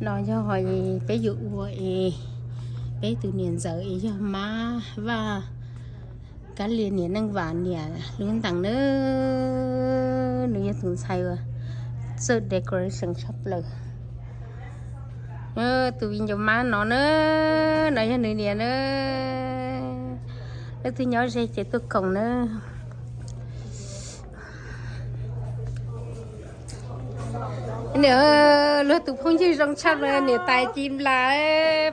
No yog peb yuav ua es peb tus niam ntxawm es yog Mab Vaj Kab Lia niam Neej Vam niam lub ntees na. Nws yog tus ntxhais uas txawj decoration tshaj plaws. Tus viv ncaus Mab no na, no yog nws niam na. Leej twg nyob ze ces tuaj koom na. Niam, luag tus phooj ywg zoo tshaj plaws, niam tais Ci Nplas,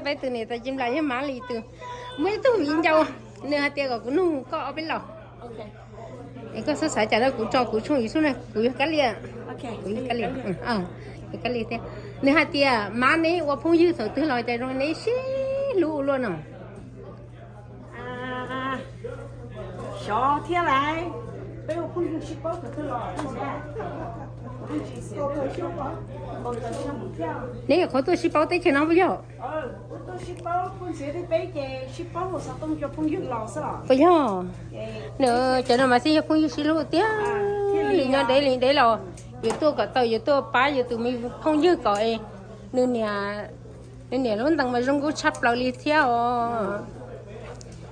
peb tus niam tais Ci Nplas yog Mab Lis tus. Muaj ib tug viv ncaus, nws hais tias kom kuv nug koj ob peb los. Es koj xav xav cas no kuv tso kuv tshooj YouTube na, kuv yog Kab Lia. Kuv yog Kab Lia, yog Kab Lia thiab. Nws hais tias Mab neb ua phooj ywg thaum twg los cas zoo neb sib hlub ua luaj no. Xyov thiab lauj, peb ua phooj ywg sib paub thaum twg los? Neb nyuam qhuav tuaj sib paub teb chaws no puas yog? Puas yog? Cov no mas thiaj yog phooj ywg sib hlub tiag. Li nyob deb li deb los yuav tuaj kom tau, yuav tuaj pab yus tus me phooj ywg kom es nws niam, nws niam lub ntees mas zoo nkauj tshaj plaws li thiab os.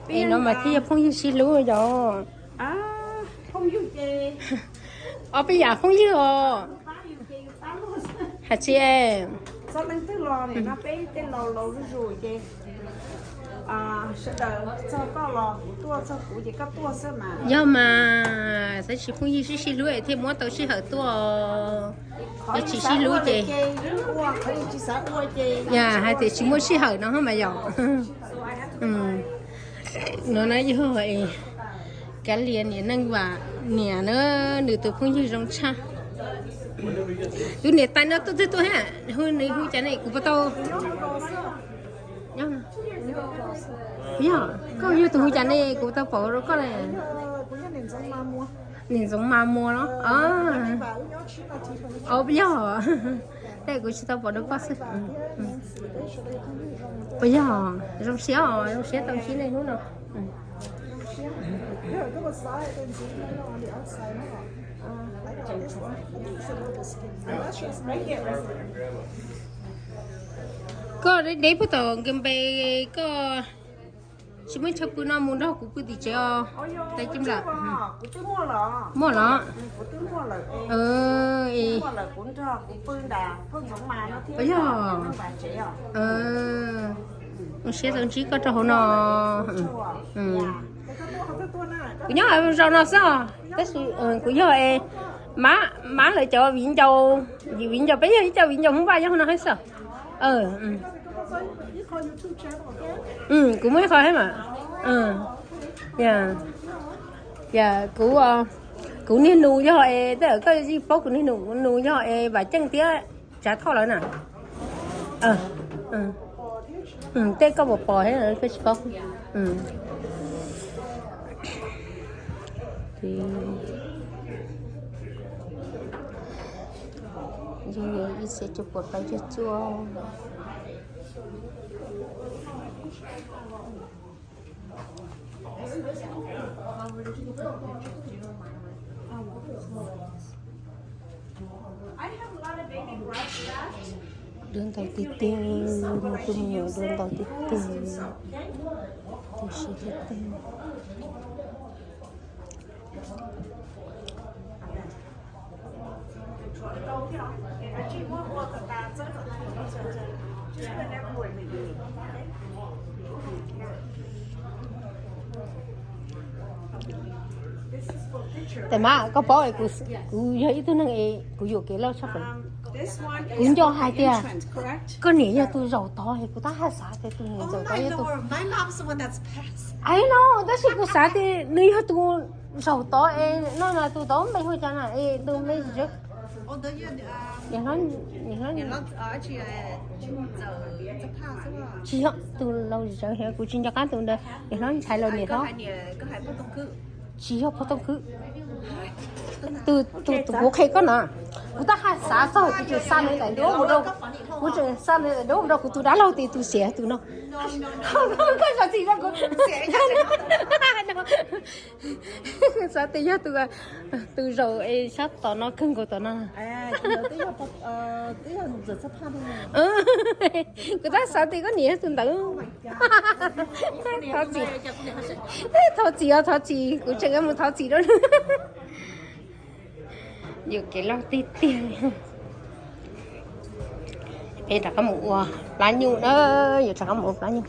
Es no mas thiaj yog phooj ywg sib hlub yog. Ob peb yam phooj ywg os. Hais tsis, yog mas, tab sis phooj ywg sib sib hlub es thiaj muab tau sij hawm tuaj. Yog tsis sib hlub ces, yog hais tias tsis muaj sij hawm no mas yog. No na yog Kab Lia niam Neej Vam niam na, nws tus phooj ywg zoo tshaj. Tus niam tais no tuaj twg tuaj thiab? Hu nws hu cas ne kuv puas tau? Yog, koj yog tus hu cas ne kuv tau pom rau koj ne. Niam Ntxoov Mas Muas los? Yog, tej kuv tsis tau pom rau koj xwb. Puas yog? Zoo siab os, zoo siab tau ntsib nej hnub no. Koj deb deb puag tom nkaus npe, koj tsis muaj chaw pw no mus nrog kuv pw tim tsev os. Tais Ci Nplas, muaj los? Puas yog? Zoo siab tau ntsib koj rau hauv no. Kuv nyob zaum no xwb os, tab sis kuv yog es Mab lawv cov viv ncaus, viv ncaus, peb yog ib co viv ncaus Hmoob Vaj nyob hauv no thiab xwb. Kuv muaj ib qho thiab mas. Kuv, kuv niag nus yog es, tej zaum koj yeej paub kuv niag nus, nus yog es Vam Ceej thiab Tsav Thoj lawv na. Tej koj puas pom thiab koj tsis paub. Ib txhiab cuaj puas plaub caug cuaj. Dua ntau tiag tiag, nws tus me nyuam dua ntau tiag tiag, tu siab tiag tiag. Tais Mab, koj paub kuv yog ib tug neeg es kuv yuam kev loj tshaj plaws. Kuv nco hais tias koj niam yog tus zaum tod es kuv tab haj xav tias tus niam zaum tod yog tus, ai no, tab sis kuv xav tias nws yog tus zaum tod es no mas tus tod npe hu cas na es tus me, niam hlob, tsis yog tus laus zawv, kuv tsis nco qab tus ntawd, niam hlob ntxhais los niam hlob, tsis yog Pov Tooj Khwb. Tus, tus, tus kuv qhia koj na, kuv tab haj xav txog kuv tseem xa nws daim duab mus rau, kuv tseem xa nws daim duab mus rau kuv tus dab laug tias tus xiam tus no. Koj xav tias yog tus, tus zaum es sab tom no kawg nkaus tom no. Kuv tab xav tias koj niam yog tus ntawd. Thov txim, thov txim os, thov txim, kuv tseem mus thov txim rau nws. Yuam kev loj tiag tiag li. Peb rov qab mus ua plab nyuj na, yuav rov qab mus ua plab nyuj.